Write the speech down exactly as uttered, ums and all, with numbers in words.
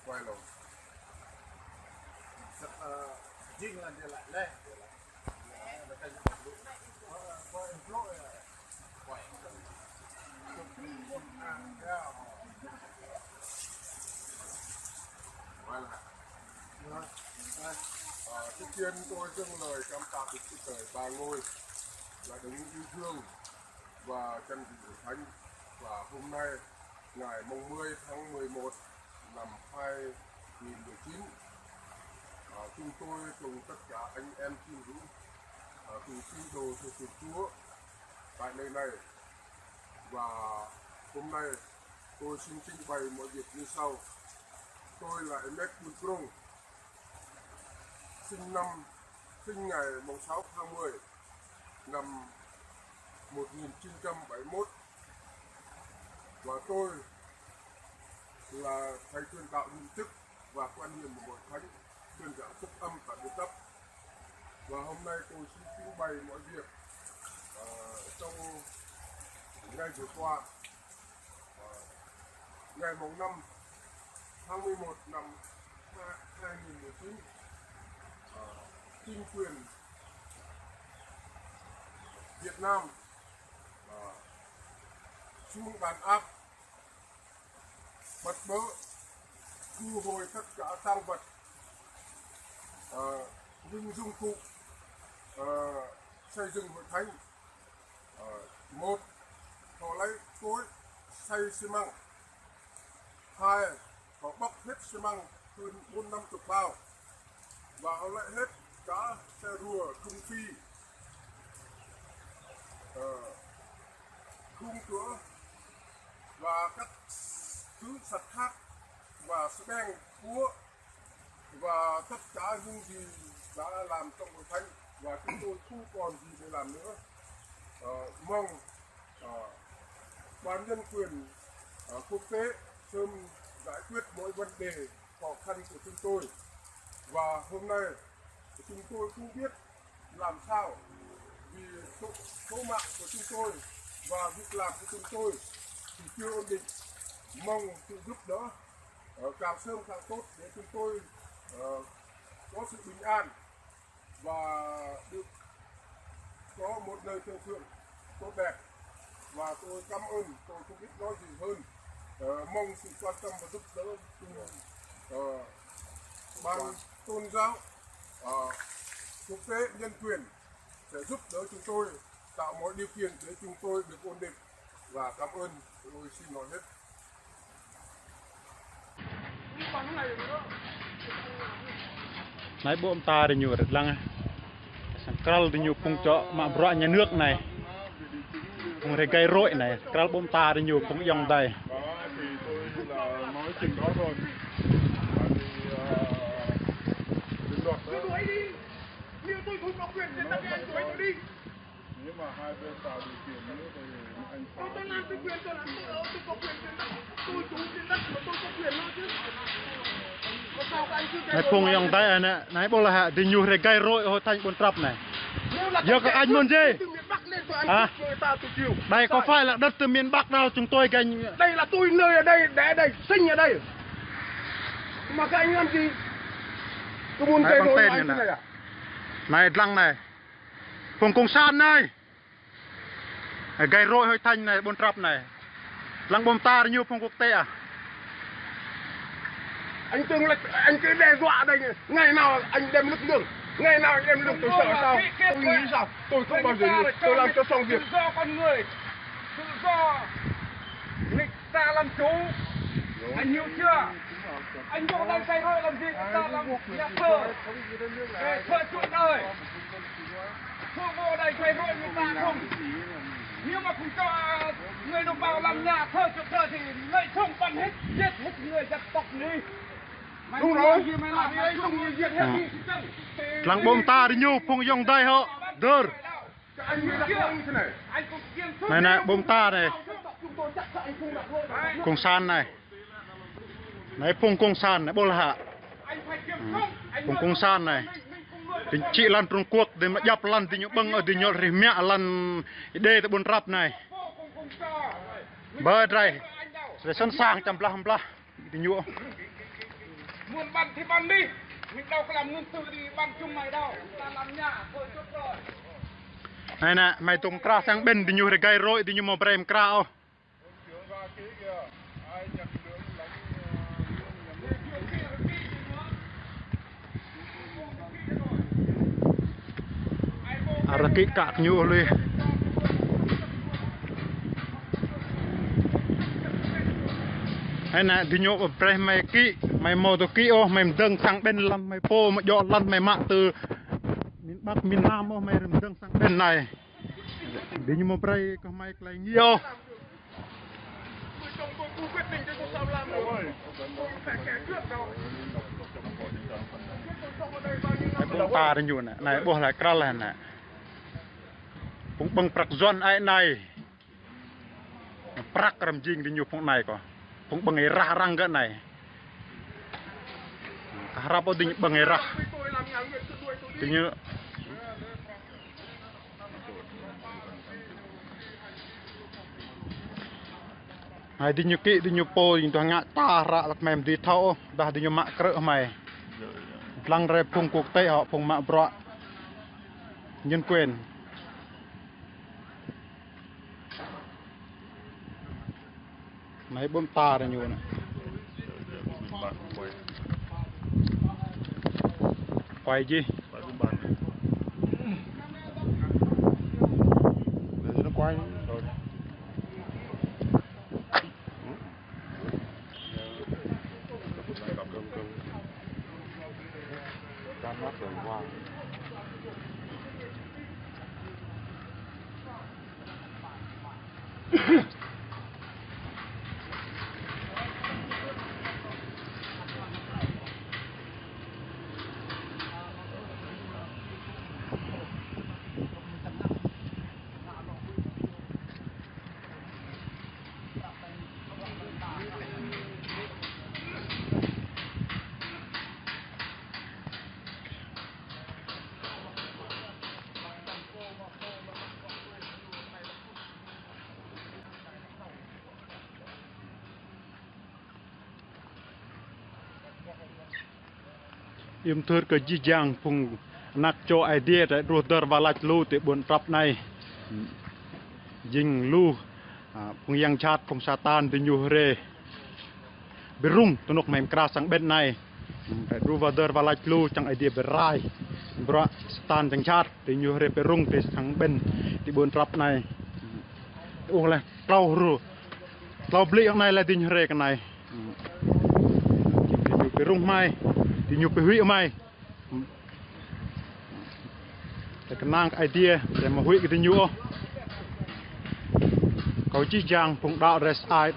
Quay luôn. Sắp, ờ, jing là dia lại leh. Quay. Quay lại. Ờ, trước tiên tôi dâng lời cảm tạ Đức Chúa Trời Ba Ngôi là đấng yêu thương và chân vị hội thánh. Và hôm nay, ngày mùng mười tháng mười một năm hai nghìn mười chín, à, chúng tôi cùng tất cả anh em tín hữu, à, cùng tín đồ theo Thiên Chúa tại nơi này. Và hôm nay, tôi xin trình bày mọi việc như sau. Tôi là Emek Bun Krông, sinh năm, sinh ngày mùng sáu tháng mười năm một nghìn chín trăm bảy mươi mốt. Và tôi là thầy truyền đạo nhiệm chức và quan niệm hội thánh truyền giảng Phúc Âm tại Buôn Trắp. Và hôm nay tôi xin trình bày mọi việc, ờ, trong ngày vừa qua. Ờ, ngày mùng năm tháng mười một năm hai nghìn mười chín, ờ, chính quyền Việt Nam, ờ, xuống đàn áp, bắt bớ, thu hồi tất cả tang vật, ờ, những dụng cụ, ờ, xây dựng hội thánh. Ờ, một, họ lấy cối xay xi măng. Hai, họ bốc hết xi măng hơn bốn năm chục bao. Và họ lấy hết cả xe rùa, thùng phi, ờ, thùng chứa và các thứ sắt khác và xi măng, búa và tất cả những gì đã làm trong hội thánh, và chúng tôi không còn gì để làm nữa. Ờ, mong, ờ, ban nhân quyền, ờ, quốc tế sớm giải quyết mọi vấn đề khó khăn của chúng tôi. Và hôm nay chúng tôi không biết làm sao, vì số, số mạng của chúng tôi và việc làm của chúng tôi thì chưa ổn định. Mong sự giúp đỡ, ờ, càng sớm càng tốt để chúng tôi, ờ, có sự bình an và được có một nơi thờ phượng tốt đẹp. Và tôi cảm ơn, tôi không biết nói gì hơn. Ờ, mong sự quan tâm và giúp đỡ của, ờ, ban tôn giáo, ờ, quốc tế, nhân quyền sẽ giúp đỡ chúng tôi, tạo mọi điều kiện để chúng tôi được ổn định. Và cảm ơn, tôi xin nói hết. Anai ƀô̆ mơta rơñu rơđlăng. Sang krăl rơñu phung čŏk mă bruă nhà nước anai. Phung rơgai rô̆ anai. Krăl ƀô̆ mơta rơñu phung ayŏng adơi. Nếu mà hai bên tạo điều kiện nữa thì anh Tôi, tôi làm cái quyền tôi làm, tôi ở, tôi có quyền trên đất, tôi chủ trên đất mà tôi có quyền nói chứ. Mà sao các anh cứ chạy Anai phung ayŏng adơi anai, anai ƀô̆ lah hă, rơñu rơgai rô̆ hội thánh Buôn Trăp anai. Nếu là Giờ các anh muốn gì? Từ miền Bắc lên, tôi ăn Hả? Người ta tôi chịu. Đây có Sao? Phải là đất từ miền Bắc đâu, chúng tôi gánh. Đây là tôi nơi ở đây, đẻ ở đây, sinh ở đây. Mà các anh làm gì? Tôi muốn Đấy, chạy bằng nổi tên này này nè. À? Anai lăng anai. Phung cộng sản anai. Gai rô̆ hội thánh anai, Buôn Trăp anai. Lăng ƀô̆ mơta rơñu phung quốc tế ah. Anh Tương Lệch, anh cứ đe dọa đây, ngày nào anh đem lực lượng, ngày nào anh đem lực lượng, tôi sợ sao, tôi nghĩ sao, tôi không bao giờ, tôi làm cho xong việc. Tự do con người, tự do, nghịch ta làm chủ, anh hiểu chưa? Anh vô đây gây rối làm gì? Ta làm nhà thờ. Ê, thờ suốt đời. Không vô đây gây rối người ta không. Nếu mà không cho người đồng bào làm nhà thờ suốt đời thì lợi dụng bắn hết, giết hết người dân tộc đi. Mày Đúng muốn rồi. Làm gì mày làm, mày không giết hết đi. Lăng ƀô̆ mơta rơñu phung ayŏng adơi hŏ. Dơr. Anai, anai, ƀô̆ mơta anai. Cộng sản anai. Anai, phung cộng sản anai, ƀô̆ lah hă. Phung cộng sản anai. Ding čih lăn Trung Quốc, ding mă djăp lăn, ding ñu ƀơ̆ng, ding ñu rĭm mă lăn Êđê tơ Buôn Trăp anai. Bơ drơi. Sẵn sàng čăm blah blah. Diñu. Muốn bắn thì bắn đi. Mình đâu có làm nguyên tử thì bắn chúng mày đâu. Ta làm nhà thôi, chốt rồi. Anai nă, hmei tŏng krah sang ƀing diñu rơgai rơi, diñu mơ̆ brơi mơ̆ krah ôh. Arăng kĭ kă ñu lui. Anai nă, diñu brơi hmei kĭ, hmei mơ̆ tŏ kĭ ôh, hmei mơdơ̆ng sang ƀing lăn, hmei pô mơ̆ djŏ lăn, hmei mă tơ miền Bắc, miền Nam ôh, hmei mơdơ̆ng sang ƀing anai. Diñu mơ̆ brơi kơ hmei tơlơi ngă ôh. Anai ƀơ̆ng ta diñu nă, anai ƀuh laih krah laih nă. Phung ƀơ̆ng prăk Yuan ai anai. Prăk răm jing diñu phung anai kơ. Phung ƀơ̆ng rai rah arăng gơ̆ anai. Kơ hrăp ôh diñu ƀơ̆ng rai rah. Diñu Hmei diñu kĭ, diñu pô, diñu tuh ngă ta hră lăk hmei mơ̆ dưi thâo ôh, dah diñu mă krư̆ hmei. Lăng rai phung quốc tế hŏ, phung mă bruă nhân quyền. Anai ƀơ̆ng ta diñu nă. Quay jih. Iâu mơthưr kơ jih jang phung anak čô Aê Diê tơlơi đuaĭ hơdơr wah lač lu ti ƀuôn Trăp anai. Jing lu, a, phung yang jhat, phung Satan diñu rai pơrŭng tơnŭk hmei mơ̆ krah sang ƀing anai. Tơlơi đuaĭ hơdơr wah lač lu čang Aê Diê pơrai bruă Satan yang jhat diñu rai pơrŭng ti sang ƀing ti ƀuôn Trăp anai. Ơ laih, klâo hruê. Klâo blư̆ anai laih diñu rai kơ anai. Diñu pơrŭng hmei, diñu pơhuĭ hmei. Tơlơi kơnang kơ Aê Diê, tơlơi mơ̆ huĭ kơ diñu ôh. Kâo jih jang phung đaŏ rai sơai.